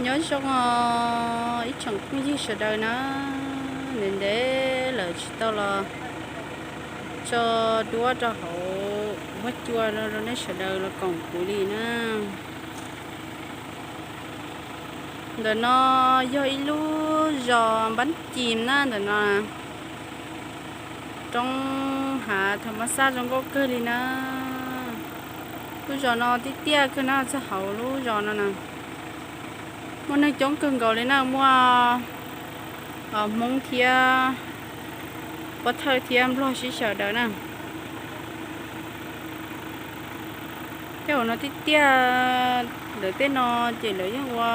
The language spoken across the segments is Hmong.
Nyob zoo os ib tsoom phooj ywg sawv daws na, ntev ntev lawm tsis tau los tso duab rau hauv huab cua rau nej sawv daws los koom kuv li na. Ntawm no yog ib lub zos Npab Cim na, ntawm no roob hav tham mas xaj zoo nkauj kawg li na. Lub zos no tib tiaj kawg na, txog hauv lub zos no na muaj neeg coob kawg nkaus li na, muaj Hmoob thiab Pov Thawj thiab Nplog sib sawv daws na. Tej hauv no tib tiaj, lawv tej no ces lawv yeej ua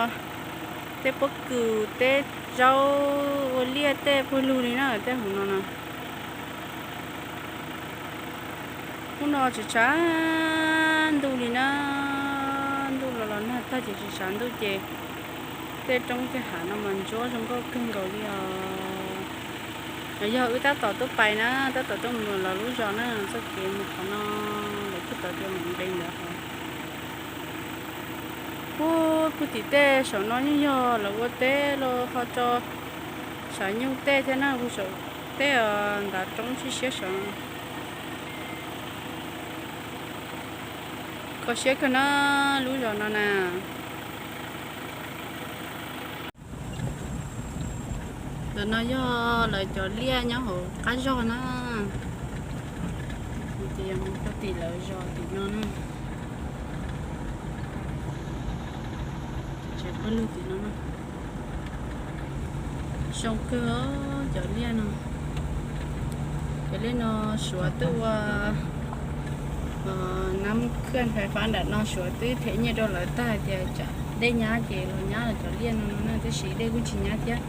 tej pob kws, tej zaub, ua liaj tej pawg lug li na, tej hauv no na. Hnub no tsis tshav ntuj li na, ntuj los los nag tag ces tsis tshav ntuj ces tej roob tej hav no mas ntsuab zoo nkauj kawg nkaus li os. Los yog wb tab tom tuaj pais na, tab tom tuaj mus lawv lub zos na, txoj kev mus qhov no lawv kuj tau tias mus nqe ntawd hov. Puag tim tej saum no yeej yog lawv ua teb los ho tso sav nyuj tej thiab na, puag saum tej ntav roob siab siab saud. Kho siab kawg na lub zos no na. Ntawm no yog lawv cov liaj nyob hauv qab zog na. Ces yog mus rau tim lawv zos tim no na. Tsev pawg lug tim no na. Zoo kawg cov liaj no. Cov liaj no Suav twb ua nab khwj fais fab nram no, Suav twb them nyiaj rau lawv tag tias tsam dej nyab ces los nyab cov liaj no no na, tab sis dej kuj tsis nyab thiab.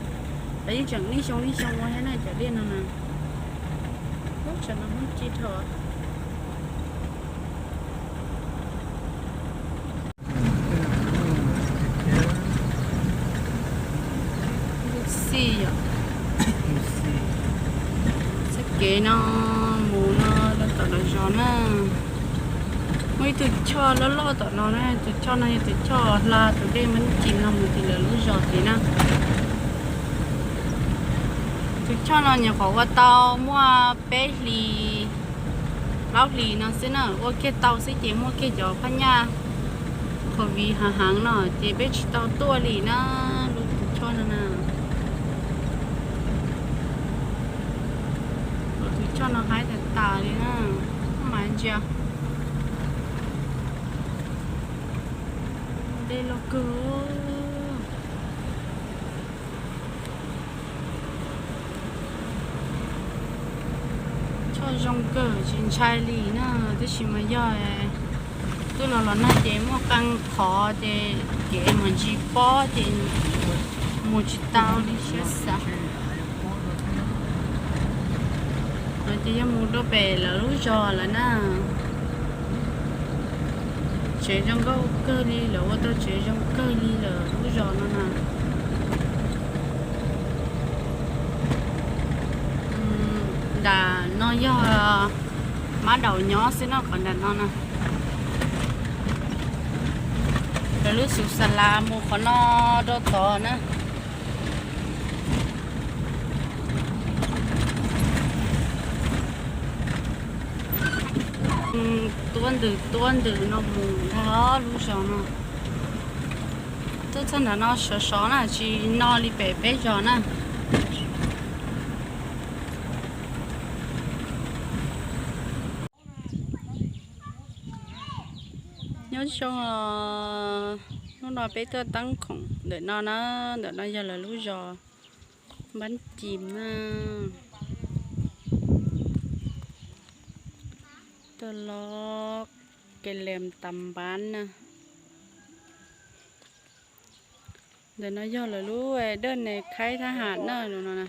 Lawv yeej tseem li xyoo li xyoo ua thiab na cov liaj no na. Lub tsam no muaj ci dhau. Xij yom. Txoj kev no mus no rau tom lawv zos na. Muaj ib tug choj loj loj tom no na, tus choj no yog tus choj hla tus dej Mab Cim no mus tim lawv lub zos tid na. Tus choj no nyuam qhuav ua tau muaj peb hlis plaub hlis no xwb na, ua kiag tau xwb ces muaj kiag cov phab nyaj COVID hav heev no ces peb tsis tau tuaj li na. Lub tus choj no na, lub tus choj no haib tas tas li na, mas ntsia dej loj kawg. Choj zoo kawg tsis ntshai li na, tab sis mas yog twb los los nag ces muaj qee qhov ces kev mas ntsis pob ces mus tsis tau li siab xav. No ces yog mus rau pem lawv lub zos lawm na. Tsev zoo nkauj kawg li, lawv ua tau tsev zoo kawg li lawm lub zos no na. Nram no yog mab daum nyob xwb no, qhov nram no na. Lawv lub xus xas las mus qhov no rau tod na. Tuab ntws tuab ntws no mus ntag lub zos no. Tuaj txog nram no sov sov na, tsis no li pem peb zos na. Nyob zoo os, hnub no peb tuaj teeb khoom ntawm no na, ntawm no yog lawv lub zos Npab Cim na. Tuaj los Kev Lees Tas Npab na. Ntawm no yog lawv lub dawj nes khaib thab ham na, no na.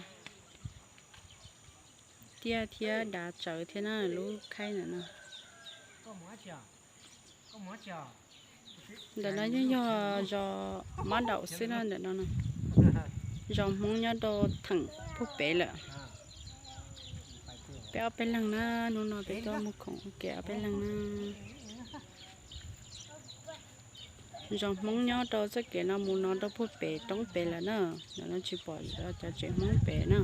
Tiaj thiab dav tsawv thiab na, lub khaib ntawm no. Ntawm no yeej yog zos Mab Daum xwb na, ntawm no na. Zos Hmoob nyob rau theem puag pem lawm. Peb ob peb leeg na, hnub no peb tuaj mus khoom ua ke ob peb leeg na. Zos Hmoob nyob rau txoj kev no mus no rau puag pem roob pem lawm na. Ntawm no tsis pom cov tsev Hmoob pem na.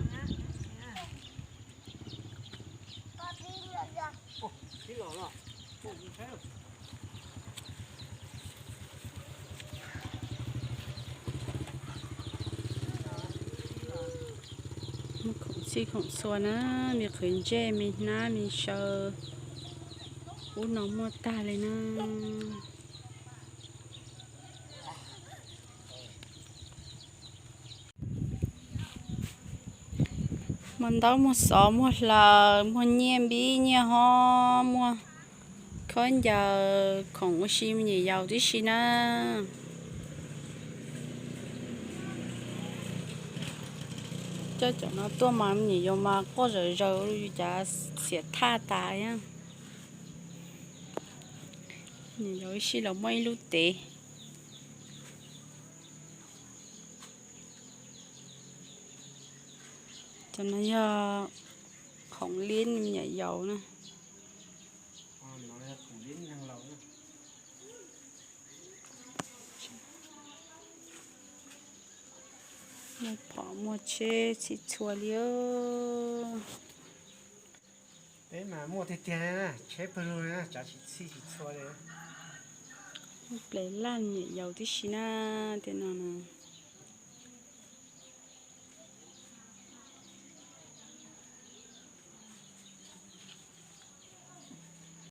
Muaj khoom txhij khoom txhua na, me qhwv ntsej, me hnab, me saw, ub no muaj tag li na. Muaj ntaub, muaj xov, muaj hlaws, muaj nyiaj npib nyiaj hob, muaj khaub ncaws, khoom ua si me nyuam yaus tib si na. Coj cov no tuaj mas me nyuam yaus mas quaj zawm zaws li cas, xiam thaj tas thiab. Nyuam yaus ib sij los muaj ib lub tev. Cov no yog khoom li me nyuam yaus na. Muaj phom muaj tsheb txhij txhua li. Peb mas muaj tiag tiag na, tsheb pawg lug na, tsav tsis txhij tsis txhua li. Ples laj me nyuam yaus tib si na, tej no na.